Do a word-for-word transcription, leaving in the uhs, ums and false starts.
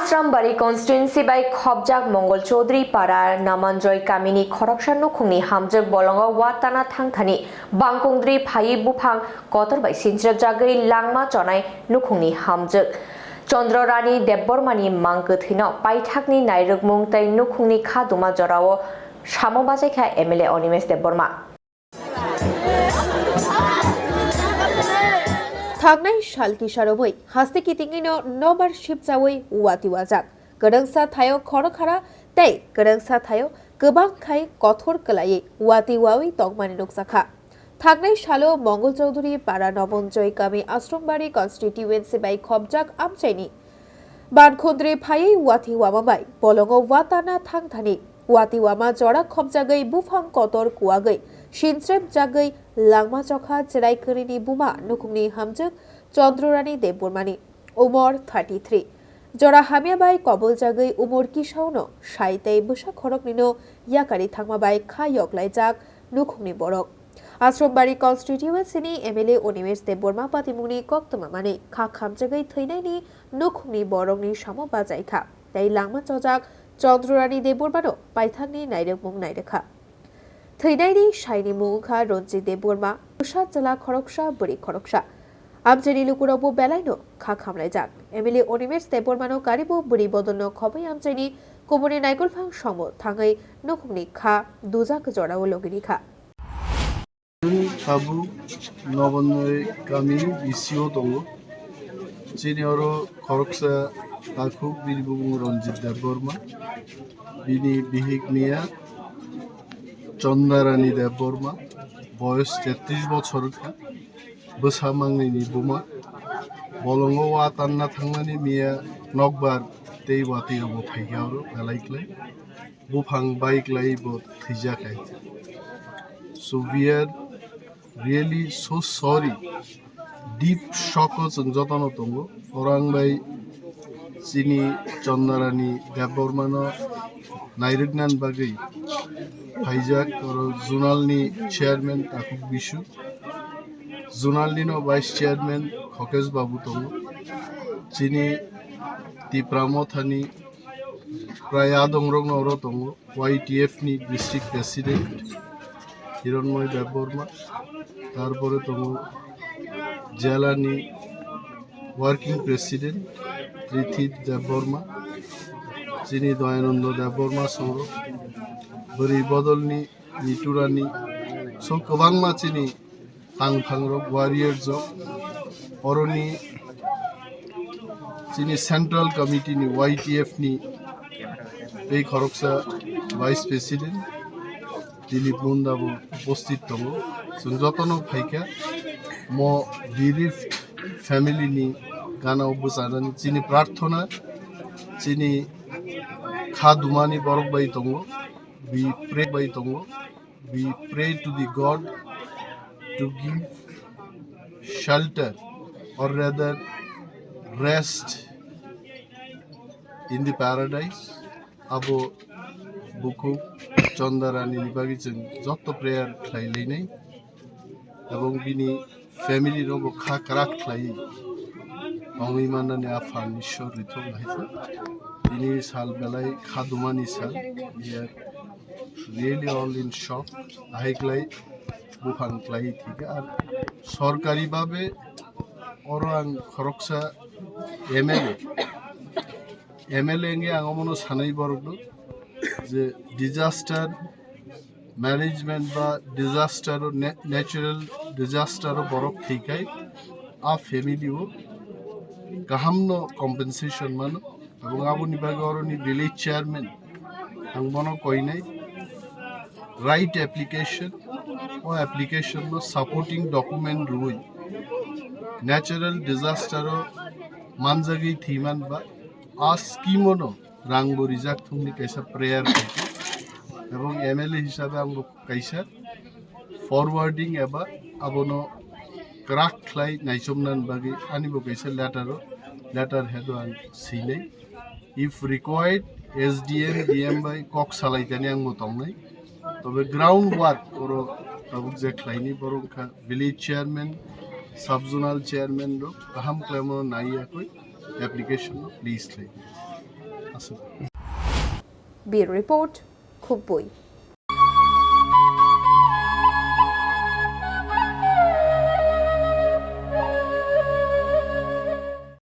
Asrambari constituency bai khobjak Mongol Chaudhary para Namanjoi kamini khoroksa nukhungni hamjwk bolongo watana thangthani bangkungdri phaiwi buphang kotor bai sinchirjagwi langma chonai nukhungni hamjwk. Chandra Rani Debbarmani mang kwthwino paithakni nairwkmung tei nukhungni kha duma jorao samo bachaikha M L A Animesh Debbarma. Thangnai sal kisa romwi haste kitingino nobar sipchawi wati wajak. Kwrwngsa thaio khorokhara tei kwrwngsa thaio kwbang khai kothor kwlaiwi wati wawi tongmani nukjakha. Thangnai salo Mongol Chaudhary para Nobonjoi kami Asrambari constituency bai khobjak amchaini Bankhundri phaiwi wati wama bai bolongo watana thangthani. Wati wama jora khobjagwi buphang kotor kuwagwi sinchrebjagwi langma chokha chwrai kwrwini buma nukhungni hamjwk Chandrarani Debbarmani umor thirty three. Jora hamya bai koboljagwi umor kisaono sai tei bwsa khoroknwino yakari thangma bai kha yoklaijak nukhungni borok. Asrambari constituency ni M L A Animesh Debbarma patimungni koktwma manwi kha khamjagwi thwinaini nukhungni borokni samo bachaikha tei langma chojak Chandrarani Debbarmano paithakni nairwkmung nairwkha. Thwinaini saini mung wngkha Ranjit Debbarma, bwsa chwla khoroksa, bwrwi khoroksa. Amchaini lukurokbo belaino kha khamlaijak. M L A Animesh Debbarmano karibo bwrwi bodolno khobwi amchaini kubuni naikolphang songbo thangwi nukhungni kha dujak jorao loginikha. Tabuk Nobonjoi kami B C O tongo. Chini oro khoroksa takhuk, bini bumung Ranjit Debbarma. Bini bihik miya Chandarani Debbarma, boyos tetris bochor wngkha, bwsa mangnini buma. Bolongo wa tanna thangmani miya nokbar tei watwi rokbo phaikha oro belai klai. Buphang bai klai bo thwijak hai. So we are really so sorry. Deep shock o chwng jotono tongo. Oro ang bai chini Chandarani Debbarmano nairwknani bagwi phaijak oro zonal ni chairman Takhuk Bisu, zonal nino vice chairman Khokesh Babu tongo, chini Tipra Mothani prai adongrokno oro tongo. Y T F ni district president Hironmoy Debbarma, tarpore tongo jela ni working president Rithi Debbarma, chini Dayananda Debbarma songro, bwrwi bodolni Niturani, so kwbangma chini tangphangrok, warriors rok, oroni chini central committee ni Y T F ni tei khoroksa vice president Dilip Munda bo upasthit tongo. Chwng jotono phaikha mo bereaved family ni gana o bwchanani chini prarthona, chini kha dumani borok bai tongo, we pray bai tongo. We pray to the God to give shelter or rather rest in the paradise. Abo bukhuk Chandarani ni bagwi chwng jotto prayer khlai lainai ebong bini family rokbo kha kwrak khlai tongwi mannani a phan Ishwar rithok hai se. Bini sal belai kha dumani sal. We are really all in shock. Ahai klai buphang klai thika. Ar sorkari babe oro ang khoroksa M L A, M L A wngwi ang omono sanai borok do je disaster management ba disaster o natural disaster o borok thwikhai a family o kaham no compensation mano. Ebong aboni bagwi oroni village chairman ang bono koinai right application, o application no supporting document rwui natural disaster o manjagwi thwiman ba a scheme o no rang bo rijak thungni kaisa prayer khaikha ebong M L A hisabe ang bo kaisa forwarding eba abono crack khlai naichomnani bagwi ani bo kaisa letter o letter head o ang swinai. If required, S D M, D M bai kok salaitani ang bo tongnai. Tobe ground work oro tabuk je khlaini borok wngkha village chairman, sub zonal chairman rok kaham khlaimo nai yakwi application no please khlai. Bureau Report, Khupui.